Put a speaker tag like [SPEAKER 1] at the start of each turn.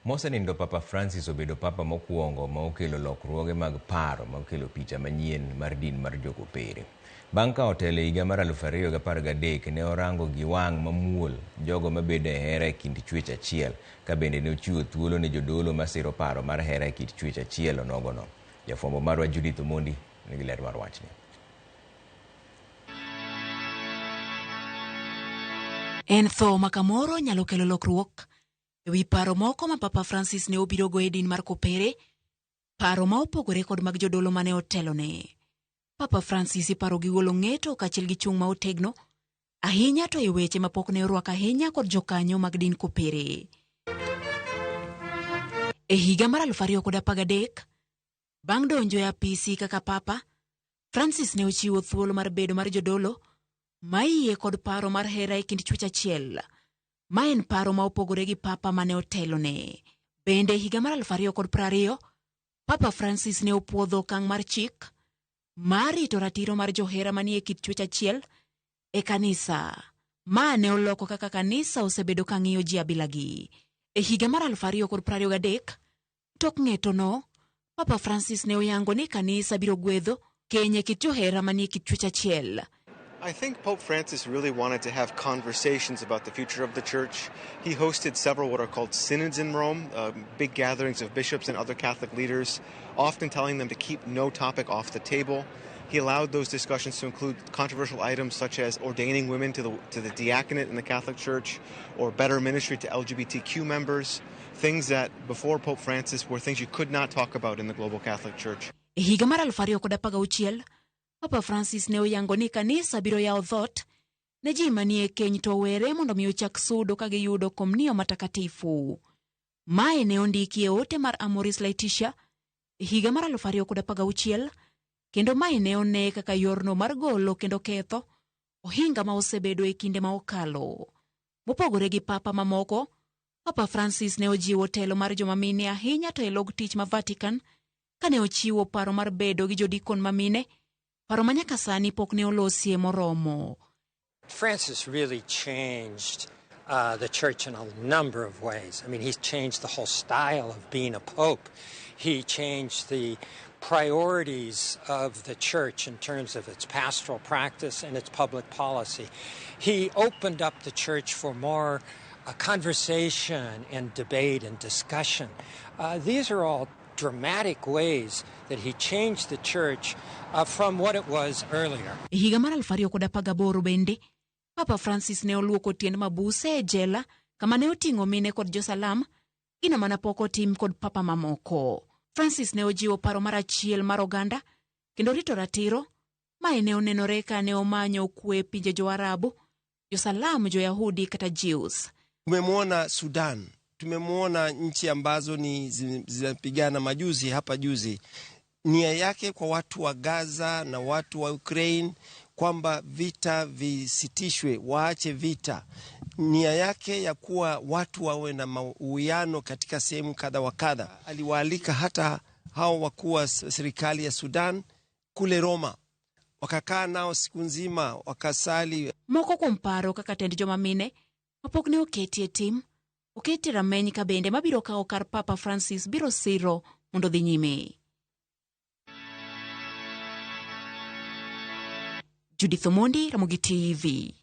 [SPEAKER 1] Mosenindo Papa Francis obedo papa mokwongo ma okelo lokruoge mag paro ma okelo picha manyien mar din mar jokopere. Bang' ka otelo e higa mar 2013 ne orango gi wang' mamuol jogo mabedo e hera e kind chwech achiel ka bende ne ochiwo thuolo ne jodolo masiro paro mar hera e kind chwech achiel onogono. Jafwambo marwa Judith Omondi nigi ler mar wachni.
[SPEAKER 2] En tho ma kamoro nyalo kelo lokruok e wi paro moko ma Papa Francis ne obirogo e din mar Kopere, paro ma opogore kod mag jodolo mane otelone. Papa Francis iparo gi golo ng'eto kaachiel gi chung' ma otegno ahinya to e weche ma pok ne orwak ahinya kod jokanyo mag din Kopere. E higa mar 2013, bang' donjo e apisi kaka papa, Francis ne ochiwo thuolo mar bedo mar jodolo ma yie kod paro mar hera e kind chwech achiel. Ma en paro ma opogore gi papa mane otelone. Bende e higa mar 2020, Papa Francis ne opuodho okang' mar chik mar rito ratiro mar johera manie kit chwech achiel e kanisa. Ma ne oloko kaka kanisa osebedo ka ng'iyo ji abilagi. E higa mar 2023, tok ng'etono, Papa Francis ne oyango ni kanisa biro gwedho keny e kit johera manie kit chwech achiel.
[SPEAKER 3] I think Pope Francis really wanted to have conversations about the future of the church. He hosted several what are called synods in Rome, big gatherings of bishops and other Catholic leaders, often telling them to keep no topic off the table. He allowed those discussions to include controversial items such as ordaining women to the diaconate in the Catholic Church or better ministry to LGBTQ members, things that before Pope Francis were things you could not talk about in the global Catholic Church.
[SPEAKER 2] E higa mar 2016, Papa Francis ne oyango ni kanisa biro yawo dhoot ne ji manie keny to owere mondo mi ochak sudo ka giyudo komunio matakatifu. Mae ne ondiki e ote mar Amoris Laetitia e higa mar 2016 kendo mae ne one kaka yorno mar golo kendo ketho ohinga ma osebedo e kinde ma okalo. Mopogore gi papa mamoko, Papa Francis ne ojiwo telo mar joma mine ahinya to e log tich ma Vatican kane ochiwo paro mar bedo gi jodikon mamine, paro ma nyaka sani pok ne olosie moromo.
[SPEAKER 4] Francis really changed the church in a number of ways. I mean, he's changed the whole style of being a pope. He changed the priorities of the church in terms of its pastoral practice and its public policy. He opened up the church for more conversation and debate and discussion. These are all dramatic ways that he changed the church from what it was earlier.
[SPEAKER 2] E higa mar 2018 bende, Papa Francis ne oluoko tiend mabuse e jela kama ne oting'o mine kod josalam, gino mana pok otim kod papa mamoko. Francis ne ojiwo paro mar achiel mar oganda kendo rito ratiro. Mae ne onenore ka ne omanyo kwe e pinje jo-Arabu, josalam, jo-Yahudi kata Jews.
[SPEAKER 5] Tumemwona Sudan, tumemwona nchi ambazo ni zinapigana majuzi hapa juzi, nia yake kwa watu wa Gaza na watu wa Ukraine kwamba vita visitishwe, waache vita. Nia yake ya kuwa watu wawe na uwiano katika sehemu kadha wa kadha. Aliwaalika hata hao wakuu wa serikali ya Sudan kule Roma, wakakaa nao siku nzima, wakasali.
[SPEAKER 2] Moko kuom paro kaka tend joma mine mapok ne oketi e tim oketi rameny ka bende mabiro kawo kar Papa Francis biro siro mondo dhi nyime. Judith Omondi, Ramogi TV.